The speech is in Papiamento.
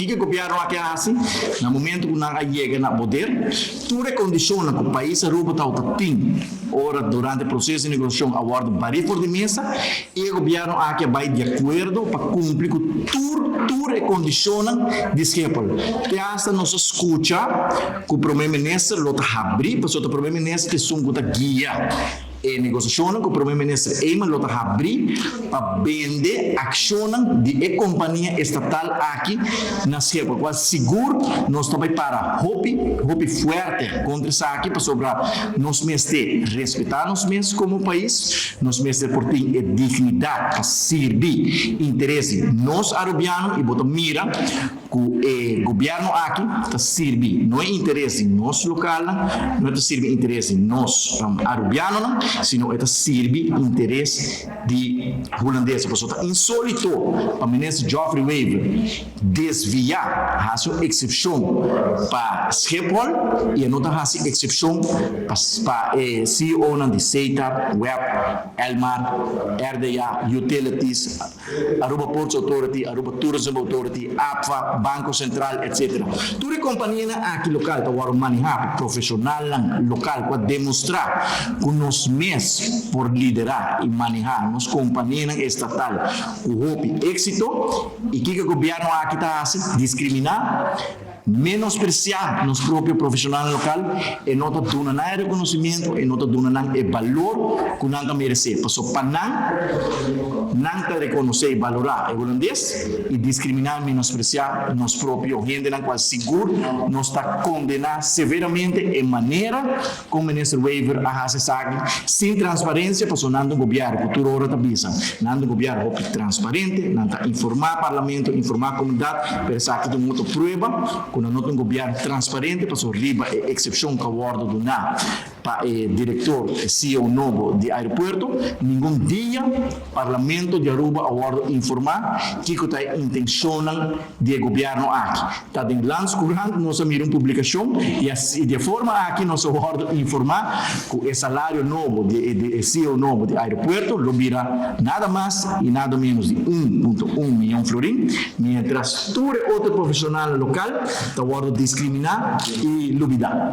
Kico e gobierno aki a haci? Na momento cu nan a yega na poder, tur e condicionnan cu pais Aruba tawata tin ora durante e proceso di negociacion a wordo bari for di mesa y e gobierno aki a bay di acuerdo pa cumpli cu tur tur e condicionnan di Schiphol. Te hasta nos a scucha cu Prome Minister lo ta habri, pasobra ta Prome Minister ta esun cu ta guia e negociacionnan, cu Prome Minister Eman lo ta habri pa bende accionnan di e compania estatal aki na Schiphol, cual sigur nos ta bay para hopi, hopi fuerte contra esaki, pasobra nos mester respeta nos mes como pais, nos mester por tin e dignidad pa sirbi interes di nos Arubiano y bo ta mira cu e gobierno aki ta sirbi no e interes di nos localnan, no e ta sirbi interes di nos Arubianonan, sino e ta sirbi interes di Hulandes. Pasobra ta insolito pa Minister Geoffrey Wever desvia, haci un excepcion pa Schiphol y e no ta haci excepcion pa e CEOnan di Setar, web, Elmar, RDA, Utilities, Aruba Ports Authority, Aruba Tourism Authority, APFA, Banco Central, etc. Tur e companianan aki local ta wordo maneha pa profesionalnan local cu a demostra cu nos mes por lidera y maneha nos companianan estatal cu hopi exito. Y kico e gobierno aki ta haci? Discrimina, menosprecia nos propio profesionalnan local. E no ta duna nan e reconocimiento, e no ta duna nan e balor cu nan ta merece. Pasobra pa nan, nan ta reconoce y balora e hulandes y discrimina y menosprecia nos propio hendenan, cual sigur nos ta condena severamente e manera con Minister Wever a haci esaki sin transparencia, pasobra nan ta un gobierno cu tur ora ta bisa nan ta un gobierno hopi transparente, nan ta informa Parlamento, informa comunidad, pero esaki ta un otro prueba cu nan no ta un gobierno transparente, pasobra riba e excepcion cu a wordo duna pa e director, e CEO nobo di aeropuerto, ningun dia Parlamento di Aruba a wordo informa kico ta e intencionnan di e gobierno aki. Ta den Landscourant nos a mira un publicacion y y di e forma aki nos a wordo informa cu e salario nobo di e di e CEO nobo di aeropuerto lo bira nada mas y nada menos di 1.1 miyon florin, mientras tur e otro profesionalnan local ta wordo discrimina y lubida.